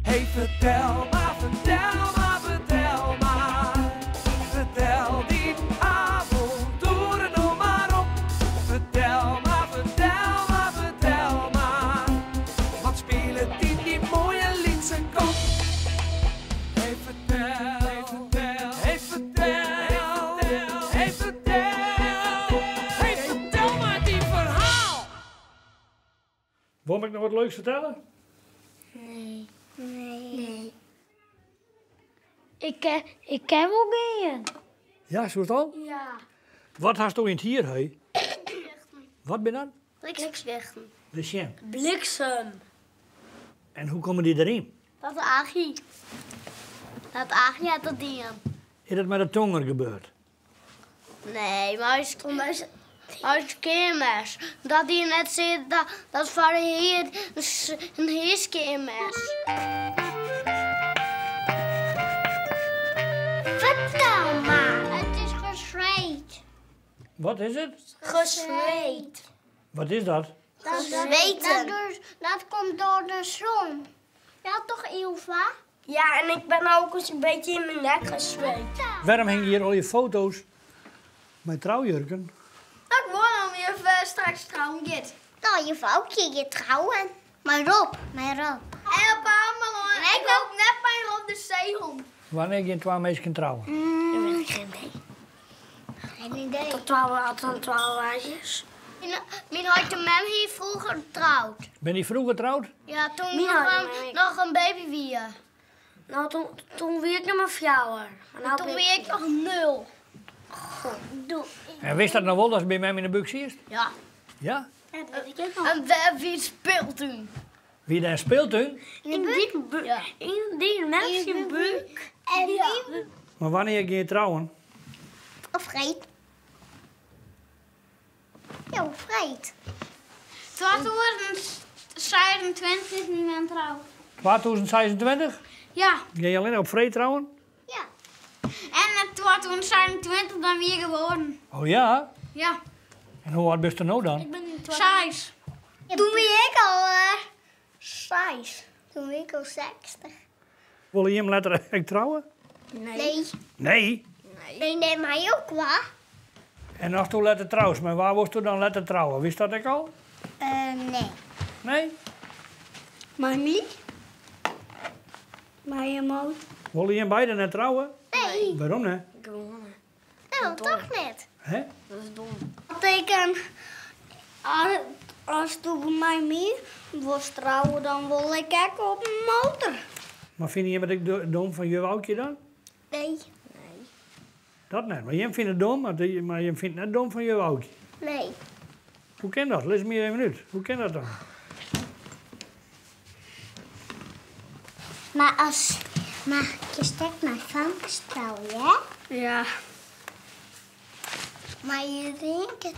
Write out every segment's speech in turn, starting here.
Hey, fertel mar, fertel mar, fertel mar. Fertel dyn avontoeren no mar op. Fertel mar, fertel mar, fertel mar. Wat spilet yn dyn moaie lytse kop? Hey, fertel, hey, fertel, hey, fertel, hey, fertel, hey, fertel mar dyn ferhaal! Wol ik noch wat leuks fertelle? Nee. Nee. Ik kin, ik kin wol gean. Ja, soest al? Ja. Wat hasto yn it hier, hè? Wat binne dat? Bliksemschichten. De sjen. Bliksem. En hoe komme dy deryn? Dat Agie. Dat Agie hat dat dien. Is dat mei de tonger gebeurd? Nee, mar ús keamers. Dat die net sear, dat, dat foar de hear in hearskeamers. Fertel mar. It is gesweet. Wat is it? Gesweet. Wat is dat? Dat, dat, dat komt door de zon. Ja, toch Ilva? Ja, en ik ben ook eens een beetje in mijn nek gezweet. Wêrom hingje hjir al je foto's mei troujurken? Ik wol dan even straks trouwen giet. Nou, je vrouwtje je trouwen. Mei Rob. Mei Rob. En op Amelân. En ik wil ook net bij Rob de zeehond. Wannear gean twa minsken trouwen? Mm. Dat weet ik geen idee. Geen idee. Tot 12 is. Mijn heit en mem hier vroeger trouwd. Ben dy froeger troud? Ja, toen nog een, nog in baby wie. Nou, toen, toen wie ik nog maar 4. Maar nou toen wie ik nog 0. Doe. En wist dat noch wol datst by mem yn 'e búk siest? Ja. Ja? Ja, dat weet ik ook nog. En wêr wie speeltuin? Wie dêr in speeltuin? In die buik. Ja. In die mem búk. En die... Mar wannear gean je trouwen? Op freed. Ja, op freed. 2026 is myn mem troud. 2026? Ja. Gean je allinnich op freed trouwen? Ja. En in 2026 dan wie ik geboren. Oh ja? Ja. En hoe âld bist no dan? Ik ben 6. Toen wie ik al 6. Toen wie ik al 60. Wolle jim letter ek trouwe? Nee. Nee? Nee, nee, maar ook wa. En asto letter troust, mei wa wolsto dan letter trouwe? Witst dat ek al? Nee. Nee? Mei my? Mei in motor. Wolle jim beide net trouwe? Nee. Wêrom net? Gewoan. No, toch net. Hè? Dat is dom. Teken, as do mei my wolst trouwe, dan wol ik ek op in motor. Mar fine jim it ek dom fan juf Aukje dan? Nee. Dat net. Mar jim fine it dom, mar jim fine it net dom fan juf Aukje? Nee. Hoe kin dat? Lis my even út. Hoe kin dat dan? Mar as mar kinst ek mei famkes trouwe, hè? Ja. Mar je drinke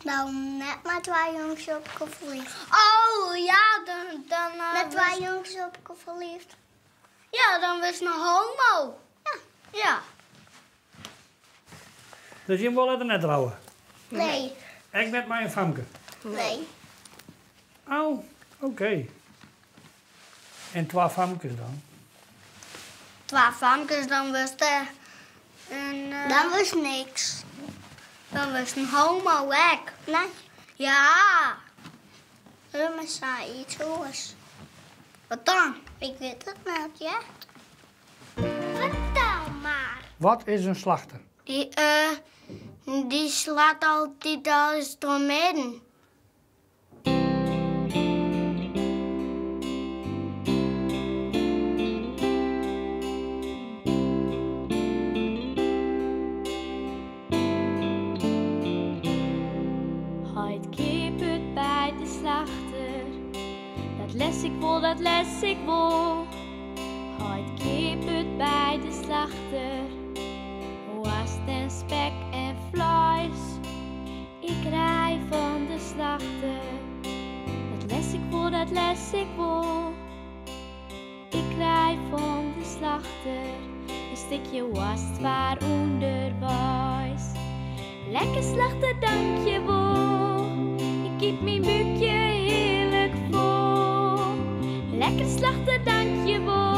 nou net mei twa jonges op elkoar ferliefd. Oh ja, dan... dan Met twa jonges op elkoar ferliefd. Ja, dan wurdst in homo. Ja. Ja. Dus jim wolle letter net trouwe? Nee. Ek net mei in famke? Nee. Oh, oké. En twa famkes dan? Twa famkes, dan wurdst in... Dan wurdst niks. Dan wurdst in homo ek. Nee. Ja. Maar sa iets oars. Wat dan? Ik wit it net, ja. Fertel mar. Wat is in slachter? Dy, uh, dy slacht altyd alles trochmidden. Heit keapet by de slachter, dat lês ik wol, dat lês ik wol. Heit keapet by de slachter, woarst en spek en fleis. Ik krij fan de slachter, dat lês ik wol, dat lês ik wol. Ik krij fan de slachter in stikje woarst foar ûnderweis. Lekker slachter, dankjewol. Ik yt myn búkje hearlik fol. Lekker slachter, dankjewol.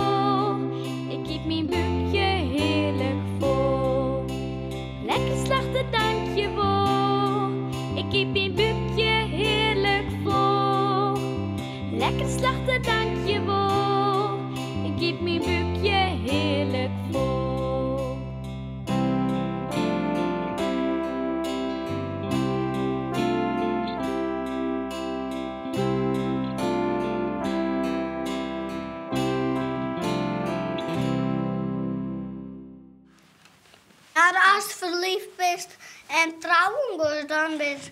Mar ast ferliefd bist en trouwen giest, dan bist,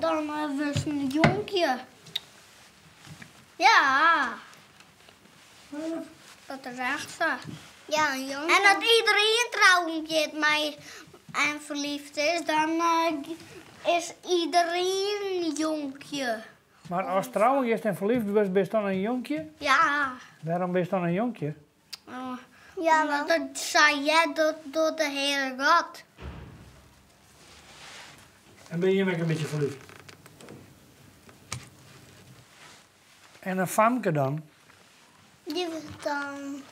dan wurdst in jonkje. Ja, dat is echt sa. Ja, in jonkje. En as iederien trouwen giet mei en ferliefd is, dan is iederien in jonkje. Mar ast trouwen giest en ferliefd wurdst, bist dan in jonkje? Ja. Wêrom bist dan in jonkje? Ja, want dat sei heart troch de Heare God. En binne jim ek in bytsje ferliefd? En in famke dan? Dy wurdt dan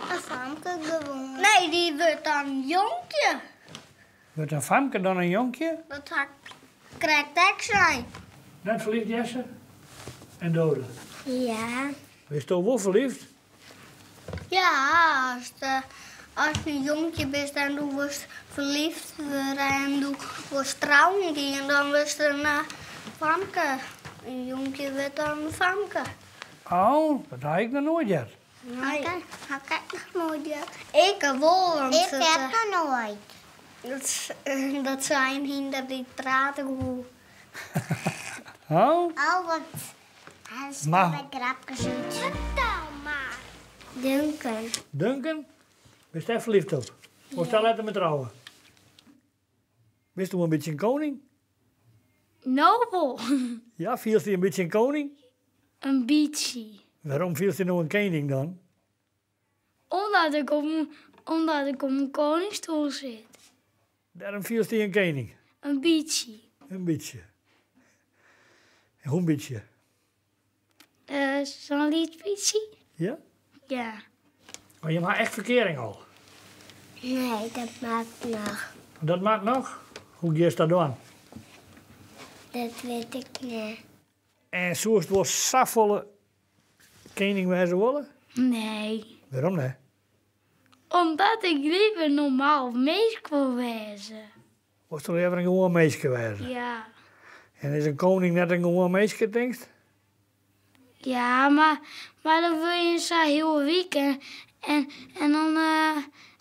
in famke gewoan. Nee, dy wurdt dan jonkje. Wurdt in famke dan in jonkje? Dat ha ik krekt ek sein. Net ferliefd, Jesse? En Dode? Ja. Bisto wol ferliefd? Ja, ast ast in jonkje bist en do wolst ferliefd wurde en do wolst trouwen gean, dan wurdst in famke. In jonkje wurdt dan in famke. Oh, dat ha ik noch noait heard. Nee. Ha ik ek noch noait heard. Ik wol, want Ik ek noch noait. Dat sei in hynder dy't prate koe. Oh? Oh, wat hy Maar- grapkes út. Fertel mar. Duncan. Duncan? Bist dêr ferliefd op? Wolst dêr letter mei trouwe? Bisto in bytsje in koning? No wol. Ja, fielst dy in bytsje in koning? In bytsje. Wêrom fielst dy no in kening dan? Omdat ik op, omdat ik op in koningsstoel sit. Dêrom fielst dy in kening? In bytsje. In bytsje. En hoe in bytsje? Sa'n lyts bytsje. Ja? Ja. Mar jim ha echt ferkearing al? Nee, dat moat noch. Dat moat noch? Hoe giest dat dwaan? Dat wit ik net. En soest wol safolle kening wêze wolle? Nee. Wêrom net? Omdat ik leaver normaal minsk wol wêze. Wolst leaver in gewoan minske wêze? Ja. En is in koning net in gewoan minske, tinkst? Ja, mar, mar dan wurd je sa hiel ryk en, en, en dan,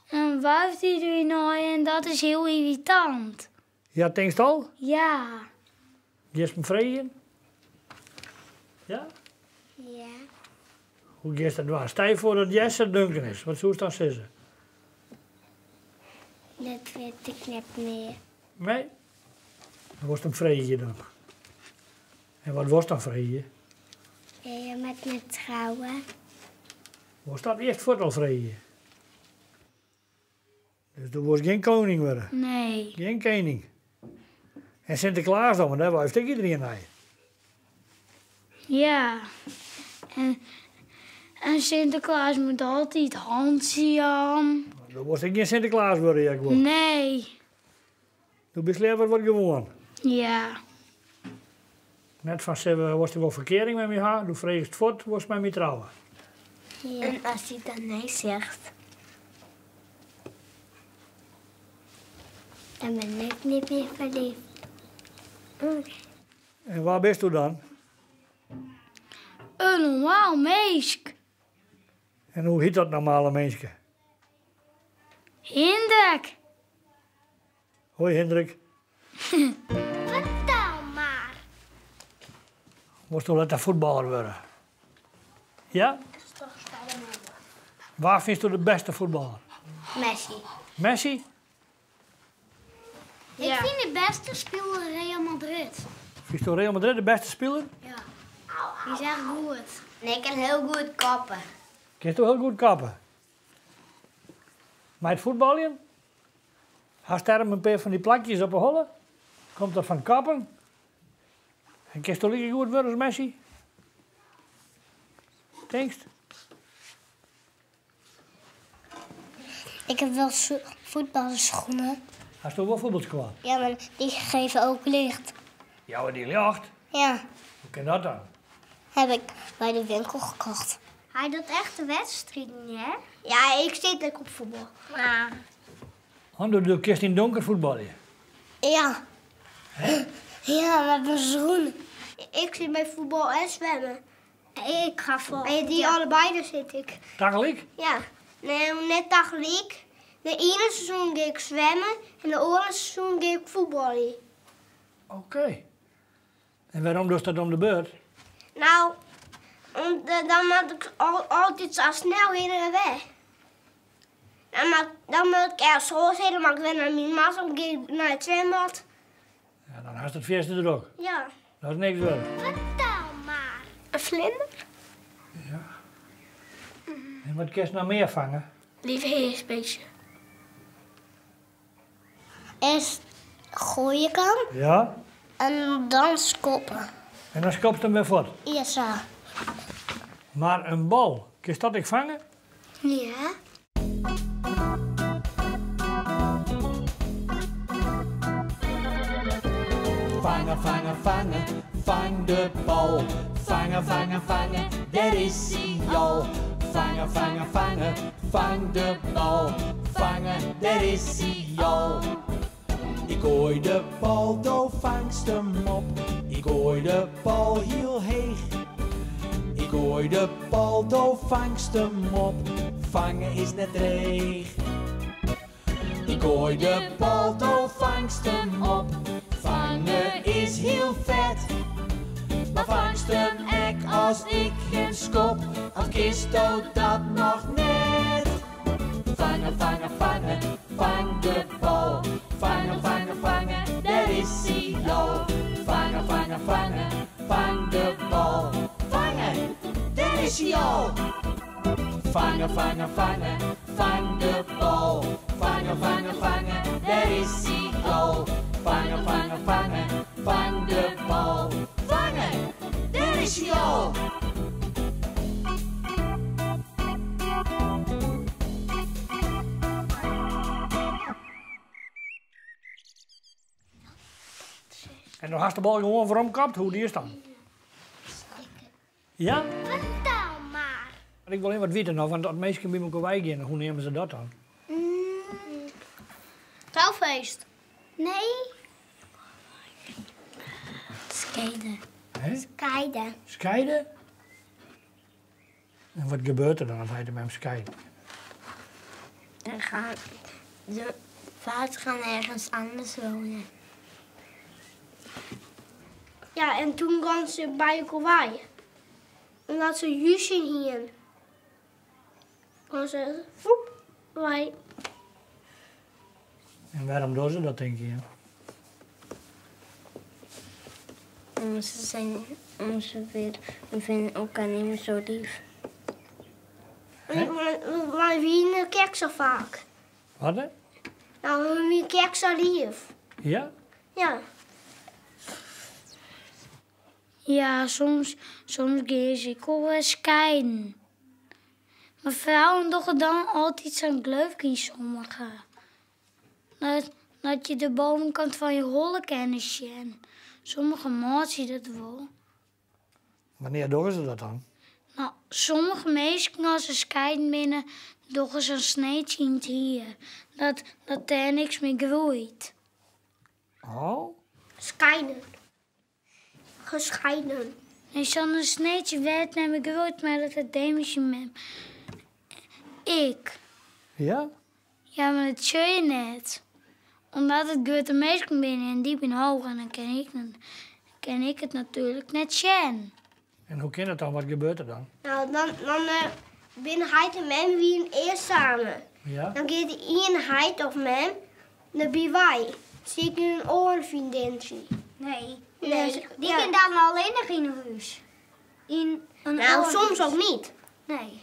dan wuift iedereen nei en dat is hiel yrritant. Ja, tinkst al? Ja. Giest him freegjen? Ja? Ja. Hoe giest dat dwaan? Stel je foar dat Jesse Duncan is. Wat soest dan sizze? Dat wit ik net mear. Nee? Dan wolst him freegje dan. En wat wolst dan freegje? Wolle je mei my trouwe? Wolst dat earst fuort al freegje? Dus do wolst gjin koning wurde? Nee. Gjin kening. En Sinteklaas dan, want dêr wuift ek iederien nei. Ja. En, en Sinterklaas moat altyd hantsje jaan. Do wolst ek gjin Sinteklaas wurde, hear ik wol. Nee. Do bist leaver wat gewoan. Ja. Net fan sizze, wolst wol ferkearing mei my ha? Do fregest fuort, wolst mei my trouwe? Ja. En as hy dan nee zegt? Dan ben ik net mear ferliefd. Oké. En wa bisto dan? In normaal minsk. En hoe hjit dat normale minske? Hindrik. Hoi Hindrik. Fertel mar. Wolsto letter fuotballer wurde? Ja? Wa fynsto de bêste fuotballer? Messi. Messi? Ik fyn de bêste spiler Real Madrid. Fynsto Real Madrid de bêste spiler? Ja. Dy is echt goed. Nee, ik kin hiel goed koppe. Kinsto hiel goed koppe? Mei it fuotbaljen? Hast dêrom in pear fan dy plakjes op 'e holle? Komt dat fan koppen? En kinsto like goed wurde as Messi? Tinkst? Ik heb wel voetbalschoenen. Hasto wol fuotbalskuon? Ja, mar dy geven ook licht. Jouwe dy ljocht? Ja. Hoe kin dat dan? Heb ik by de winkel kocht. Hy docht echte wedstriden, hè? Ja, ik sit ek op fuotbal. Ja. Oh, do kinst yn it donker fuotbalje? Ja. Ja, mei myn schoenen. Ik sit by fuotbal en swimmen. Ik ga foar. By dy allebeide sit ik. Tagelyk? Ja. Nee, net tagelyk. De iene seizoen gean ik swimmen en de oare seizoen gean ik fuotbaljen. Oké. En wêrom dochst dat om de beurt? Nou, omdat dan moat ik altyd sa snel hinne en wer. Dan moat, dan moat ik ergens oars hinne, dan moat ik wer nei myn mat, dan gean ik nei it swimbad. Ja, dan hast it fierste drok. Ja. Dat is niks wurk. Fertel mar. In flinder? Ja. En wat kinst noch mear fange? Leavehearsbeestje. Earst goaie kan. Ja. En dan skoppe. En dan skopst him wer fuort? Ja, sa. Mar in bal, kinst dat ek fange? Ja. Fange, fange, fange, fang de bal. Fange, fange, fange, dêr is hy al. Fange, fange, fange, fang de bal. Fange, dêr is hy al. Ik goai de bal, do fangst 'm op. Ik goai de bal hiel heech. Ik goai de bal, do fangst 'm op. Fange is net dreech. Ik goai de bal, do fangst 'm op. Fange is hiel fet. Mar fangst 'm ek as ik him skop, of kinsto dat noch net? Fange, fange, fange, fang de bal. Fange, fange, fange, dêr is hy al. Fange, fange, fange, fang de bal. Fange, dêr is hy al. Fange, fange, fange, fang de bal. Fange, fange, fange, dêr is hy al. Fange, fange, fange, fang de bal. Fange, dêr is hy al. En dan hast de bal gewoan weromkapt, hoe diest dan? Ja? Fertel mar. Ik wol even wat witte noch, want as minsken by mekoar weigean, hoe neame se dat dan? Troufeest. Nee. Skeide. Hè? Skeide. Skeide? En wat gebeurt der dan as heit en mem skeide? Dan gaan de vaders gaan ergens anders wonen. Ja, en toen gaan ze by elkoar wei. Omdat se rúzje hienen. Gaan se foep wei. En wêrom dogge se dat, tinke je? Omdat ze zijn, omdat ze weer, we vinden elkaar niet meer zo lief. Wy wiene krekt sa faak. Wat hè? Nou, we wiene krekt sa lief. Ja? Ja. Ja, soms, soms gean se ek wol wer skeiden. Mar frouwen dogge dan altyd sa'n gleufke yn sommige. Dat, dat je de bovenkant fan je holle kinne sjen. Sommige meitsje dat wol. Wannear dogge se dat dan? No, sommige minsken as se skeiden binne, dogge se in sneetsje yn it hier. Dat, dat dêr niks mear groeit. Oh. Skeiden. Gescheiden. Nee, sa'n sneetsje wêr't net mear groeit, mar dat hat Demi syn mem ek. Ja? Ja, mar dat sjoch je net. Omdat it grutte minsken binne en dy binne hoog en dan kin ik, kin ik it natuerlik net sjen. En hoe kin it dan? Wat gebeurt der dan? Nou, dan, dan binne heit en mem wienen earst samen. Ja? Dan giet de iene heit of mem derby wei. Siket in oare freondintsje. Nee. Nee, Dy ja. kin dan allinnich yn 'e hûs. Yn in Nou, oar soms hûs. ook niet. Nee.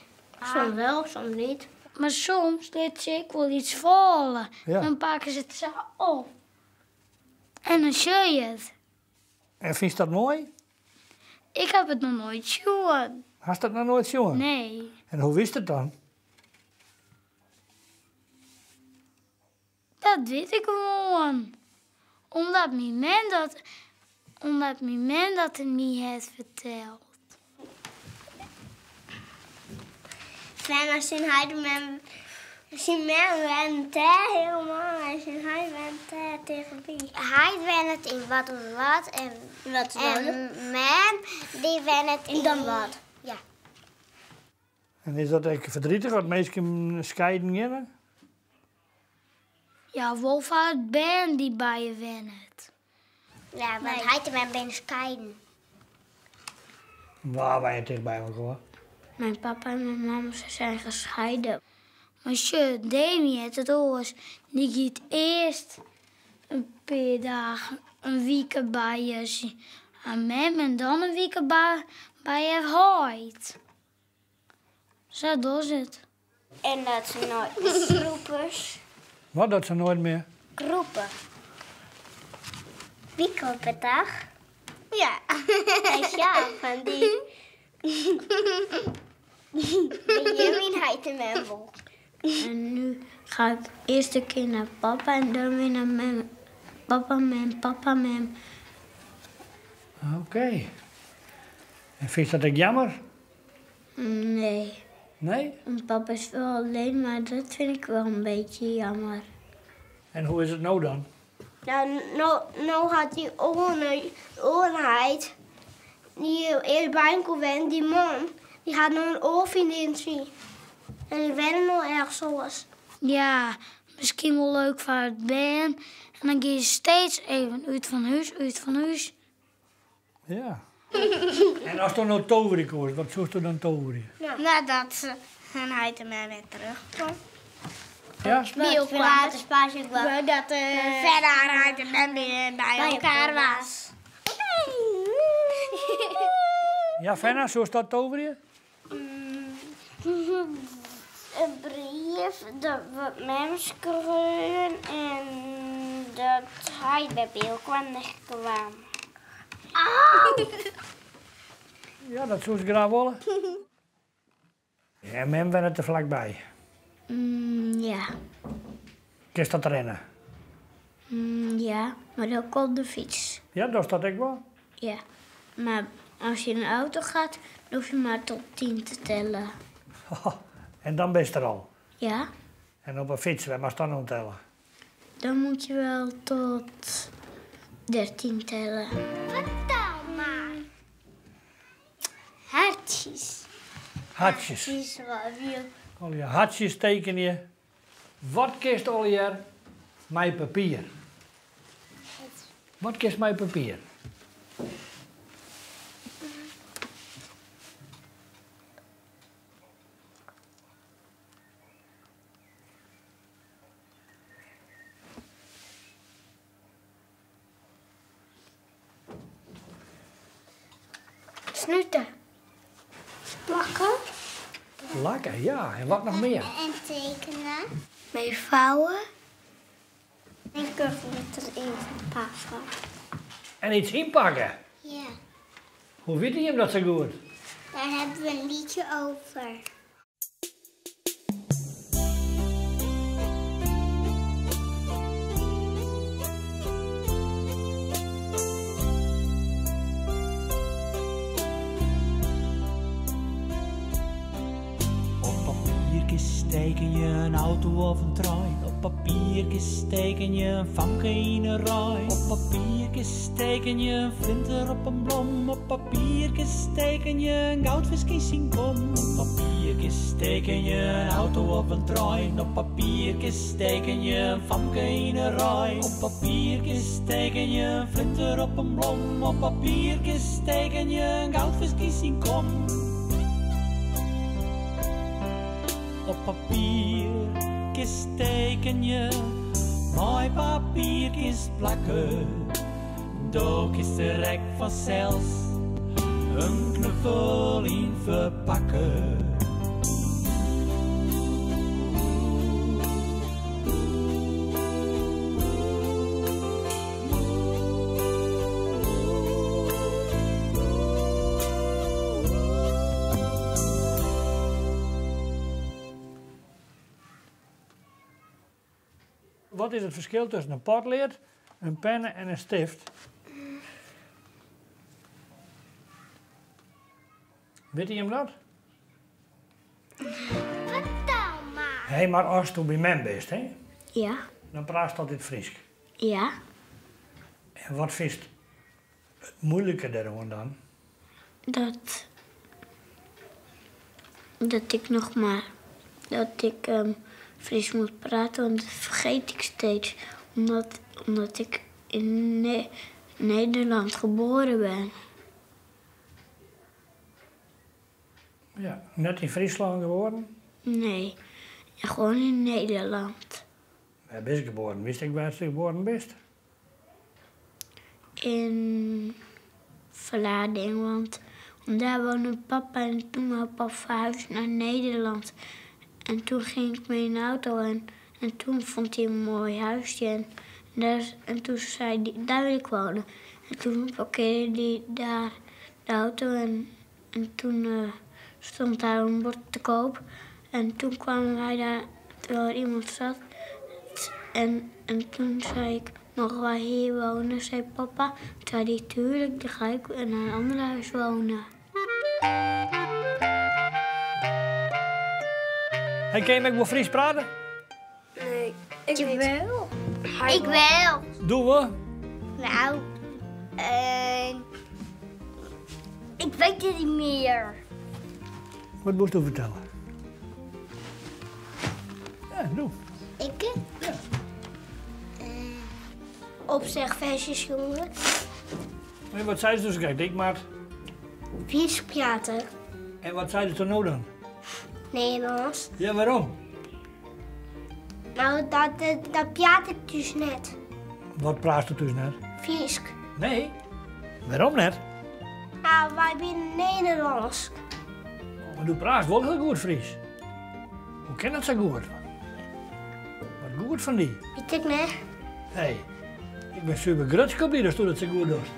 Soms wel, soms niet. Mar soms lit se ek wol iets falle. Ja. Dan pakke se it sa op. En dan sjoch je it. En fynst dat moai? Ik haw it noch noait sjoen. Hast dat noch noait sjoen? Nee. En hoe witst it dan? Dat wit ik gewoan. Omdat myn mem dat, omdat myn mem dat my hat ferteld. Fenna syn heit en mem, syn mem wennet dêr helemaal en syn heit wennet dêr tichtby. Heit wennet yn wat of wat en, wat en mem dy wennet yn Damwâld. Ja. En is dat ek verdrietig as minsken skeiden geane? Ja, wol foar it bern dy't by je wennet. Ja, want heit en mem binne skeiden. Wa wenje tichtby elkoar? Mijn papa en mijn mama ze zijn gescheiden. Mar sjoch, Demi hat it oars. Dy giet earst in pear dagen, in wike by har mem en dan in wike by har heit. Sa docht it. En dat se noait mear krûpers. Wat, dat se noait mear? Krûpe. Wie krûpe toch? Ja. Ja, fan dy. By myn heit en mem wol. En nu ga ik eerst een keer naar papa en dan weer naar mem. Papa, mem, papa, mem. Oké. En fynst dat ek jammer? Nee. Nee? Want papa is wel alleen, maar dat vind ik wel een beetje jammer. En hoe is it no dan? Nou, no, no hat dy oare heit, dy't earst by elkoar wennen, dy man, dy hat no in oar freondintsje. En dy wenne no ergens oars. Ja, miskien wol leuk foar it bern. En dan gean se steeds even út fan hús, út fan hús. Ja. En ast no toverje koest, wat soesto dan toverje? Nou, dat se hun heit en mem wer terugkomt. Ja? By elkoar. Dat Fenna har heit en mem wer by elkoar was. Ja, Fenna, soest dat toverje? In brief dat wat mem skreaun en dat heit wer by elkoar kwam. Ja, dat soest graach wolle. En mem wennet der flakby. Ja. Kinst dat rinne? Ja, mar dan komt de fyts. Ja, dochst dat ek wol? Ja, mar as je yn de auto gaat, dan hoech je mar tot tien te tellen. En dan bist der al? Ja. En op 'e fyts, wêr moatst dan oan telle? Dan moet je wel tot 13 tellen. Fertel mar. Hartsjes. Hartsjes. Allegear hartsjes tekenje. Wat kinst allegear mei papier? Wat kinst mei papier? Snute. Plakken. Plakken, ja. En wat noch mear? En tekenen. Mei fouwen. En kurkletters ynpakke. En iets ynpakke? Ja. Hoe witte jim dat sa goed? Daar hebben we in lietsje over. Op papierkes tekenje in auto of in trein. Op papierkes tekenje in famke yn 'e rein. Op papierkes tekenje in flinter op in blom. Op papierkes tekenje in goudfisk yn syn kom. Op papierkes tekenje in auto of in trein. Op papierkes tekenje in famke yn 'e rein. Op papierkes tekenje in flinter op in blom. Op papierkes tekenje in goudfisk yn syn kom. Op papierkes tekenje, mei papierkes plakke. Do kinst der ek fansels in knuffel yn ferpakke. Wat is it ferskil tusken in potlead, in penne en in stift? Witte jim dat? Fertel mar. Hé, mar asto by mem bist, hè? Ja. Dan praatst altyd Frysk. Ja. En wat fynst it muoilike dêroan dan? Dat, dat ik noch mar, dat ik Fries moet praten, want dat vergeet ik steeds. Omdat, omdat ik in Nederland geboren ben. Ja, net yn Fryslân geboren? Nee, gewoan yn Nederland. Wêr bist geboren? Witst ek wêr'tst geboren bist? Yn Vlaardingen, want dêr woonde papa en toen wou papa verhuizen naar Nederland. En toen ging ik mee in de auto en, en toen vond hij een mooi huisje. En, daar, en toen zei hij, daar wil ik wonen. En toen parkeerde hij daar de auto en, en toen eh, stond daar een bord te koop. En toen kwamen wij daar, terwijl er iemand zat. En, en toen zei ik, mogen wij hier wonen? Zei papa. Toen zei hij, tuurlijk, dan ga ik in een ander huis wonen. Hey, kin je ek wol Frysk prate? Nee, ik niet. Wel. Ik wel. Doe we? Nou, ik weet het niet meer. Wat moest je fertelle? Ja, doe. Ik? Ja. Opzegversjes, jongen. En wat zei ze dus? Kijk, ik maar. Fries praten. En wat zei ze toen nou dan? Nederlands. Ja, waarom? Nou, dat, dat, dat praat ik dus net. Wat praat je dus net? Frysk. Nee. Waarom net? Nou, wij zijn Nederlands. Maar du praat wol hiel goed Frysk. Hoe kin dat sa goed? Wat goed fan dy. Wit ik net. Hey, ik bin super grutsk op dy datsto dat sa goed dochst.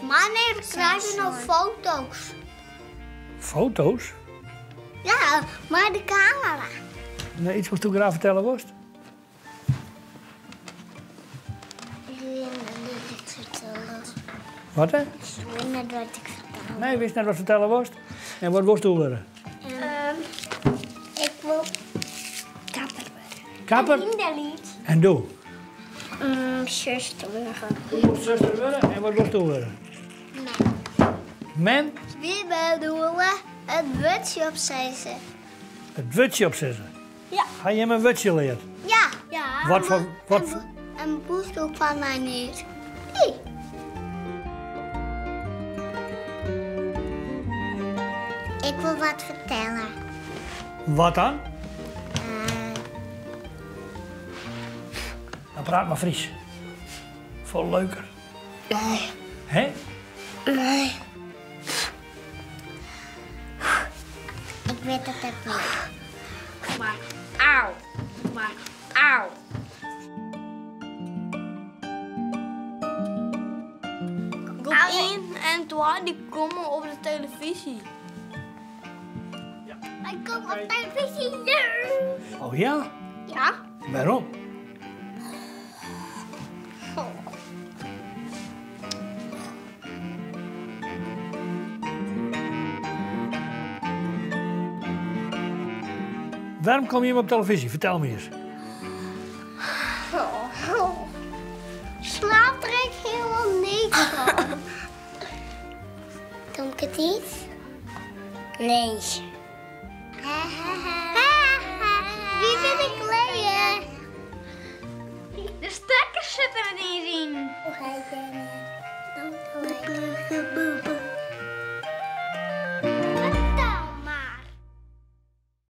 Wanneer krijg je nog foto's? Foto's? Ja, maar de camera. Nee, iets watsto graach fertelle wolst? Ik weet net wat ik fertelle. Wat hè? Ik weet net wat ik fertelle. Nee, witst net wat fertelle wolst? En wat wolsto wurde? Ik wol kapper wurde. Kapper? Kinderlied. En do? Zuster wurde. Do wolst zuster wurde en wat wolsto wurde? Mem? Wy bedoele it wurdsje opsizze. It wurdsje opsizze? Ja. Ha jim in wurdsje leard? Ja. Ja. Wat foar... Wat En, en boesdoek fan my niet. Nee. Ik wol wat fertelle. Wat dan? Dan praat mar Frysk. Folle leuker. Nee. Hè? Nee. Ik wit it net mear. Maar auw. Maar auw. Groep 1 en 2 die komme op de telefyzje. Wy komme op telefyzje. Oh ja? Ja. Wêrom? Wêrom komme jim op telefyzje? Fertel my ris. Slaap der ek hielendal niks fan. Doch ik it yts? Nee. Wy binne klear. De stekker sit der net iens yn.